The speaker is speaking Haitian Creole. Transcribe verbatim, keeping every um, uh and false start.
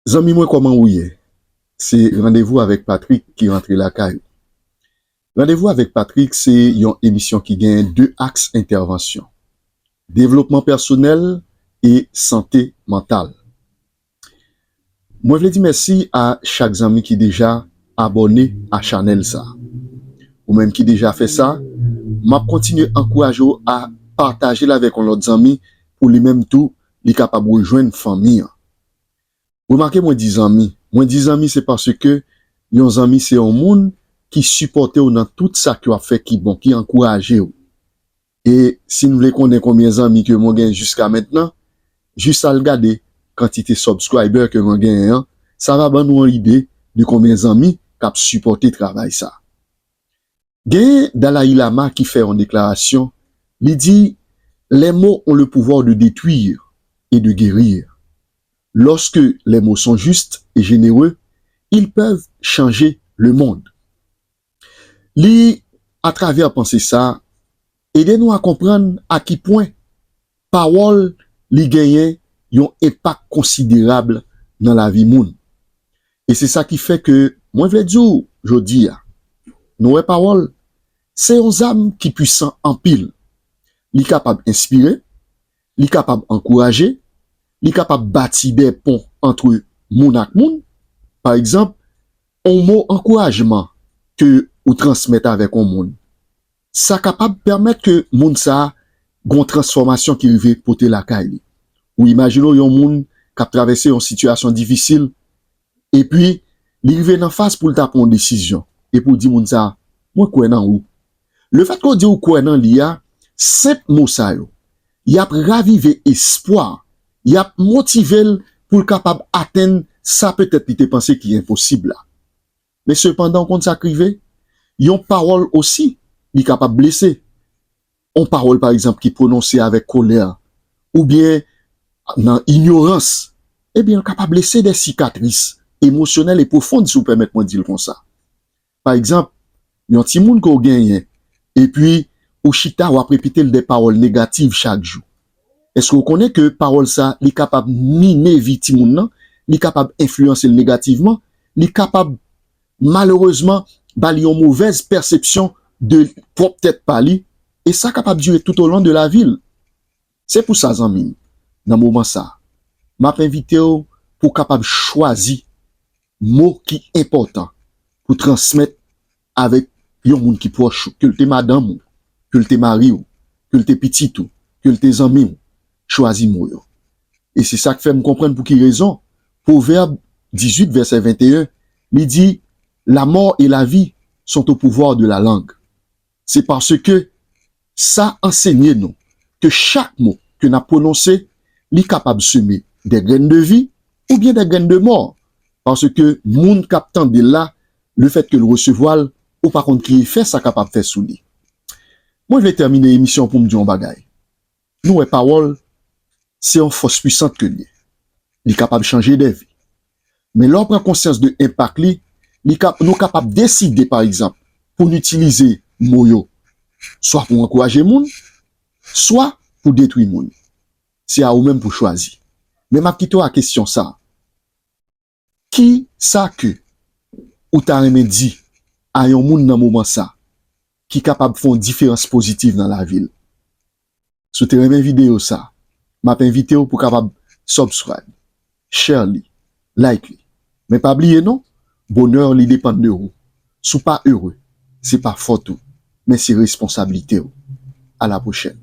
Zanmi mwen, kòman ou ye? Se Randevou avèk Patrick ki rantre lakay ou. Randevou avèk Patrick se yon emisyon ki gen de aks entèvansyon: devlopman pèsonèl e sante mantal. Mwen vle di mèsi a chak zanmi ki deja abòne a chanèl sa. Ou menm ki deja fè sa, m ap kontinye ankouraje w a pataje l avèk yon lòt zanmi pou li menm tou, li kapab rejwenn fanmi an. Remake, mwen di zanmi. Mwen di zanmi, se paske yon zanmi se yon moun ki sipòte w nan tout sa ke w ap fè ki bon, ki ankouraje w. E si n vle konnen konbyen zanmi ke mwen gen jiska mentnan, jis al gade kantite subscriber ke mwen genyen an, sa va ban nou yon ide de konbyen zanmi k ap sipòte travay sa. Genyen Dalai Lama ki fè yon deklarasyon, li di: Les mots ont le pouvoir de détruire et de guérir. Lorsque les mots sont justes et généreux, ils peuvent changer le monde. Li, atravè panse sa, ede nou a konprann a ki pwen pawòl li genyen yon enpak konsiderab nan lavi moun. E se sa ki fè ke mwen vle di w jodi a, nou wè, pawòl se yon zam ki pwisan anpil. Li kapab enspire, li kapab ankouraje, li kapab bati de pon antre moun ak moun. Pa egzanp, yon mo ankourajman ke ou transmèt avèk yon moun, sa kapab pèmèt ke moun sa a gon transfòmasyon ki rive pote lakay li. Ou imajine w yon moun k ap travèse yon sitiyasyon difisil, epi li rive nan faz pou l ta pran yon desizyon, epi w di moun sa a: "Mwen kwè nan ou." Lefètke w di w kwè nan li a, senp mo sa yo, y ap ravive espwa, y ap motive l pou l kapab atenn sa petèt li te panse ki enposib la. Men sepandan, w konn sa k rive? Yon pawòl osi, li kapab blese. Yon pawòl, pa egzanp, ki pwononse avèk kolè, oubyen nan inyorans, ebyen, l kapab lese de sikatris emosyonèl e pwofon, si w pèmèt mwen di l konsa. Pa egzanp, yon timoun ke w genyen, epi ou chita, w ap repete l de pawòl negatif chak jou. Èske w konnen ke pawòl sa, li kapab mine vi timoun nan, li kapab enfliyanse l negativman, li kapab, malerezman, ba li yon movèz pèsepsyon de pwòp tèt pa li, e sa kapab dire tout o lon de lavi l. Se pou sa, zanmi m, nan moman sa, m ap envite w pou w kapab chwazi mo ki enpòtan pou transmèt avèk yon moun ki pwòch ou, ke l te madanm ou, ke l te mari w, ke l te pitit ou, ke l te zanmi w. Chwazi mo yo. E se sa k fè m konprann pou ki rezon Pwovèb dizuit, vèsè venteyen, li di: "La mort et la vie sont au pouvoir de la langue." Se paske sa ansenye nou ke chak mo ke n ap pwononse, li kapab seme de grenn de vi oubyen de grenn de mò. Paske moun k ap tande l la, lefètke l resevwa l, ou pa konn ki efè sa kapab fè sou li. Mwen vle tèmine emisyon pou m di yon bagay. Nou wè, pawòl se yon fòs pwisant ke l ye. Li kapab chanje de vi. Men lè w pran konsyans de enpak li, li ka, nou kapab deside, pa egzanp, pou n itilize mo yo swa pou ankouraje moun, swa pou detwi moun. Se a ou menm pou chwazi. Men m ap kite w a kesyon sa a. Ki sa ke ou ta renmen di a yon moun nan moman sa ki kapab fè yon diferans pozitif nan lavi l? Si w te renmen videyo sa, m ap envite w pou w kapab subscribe, share li, like li. Men pa bliye non, bonè li depann de ou. Si w pa ere, se pa fòt ou, men se responsablite w. A la pwochèn.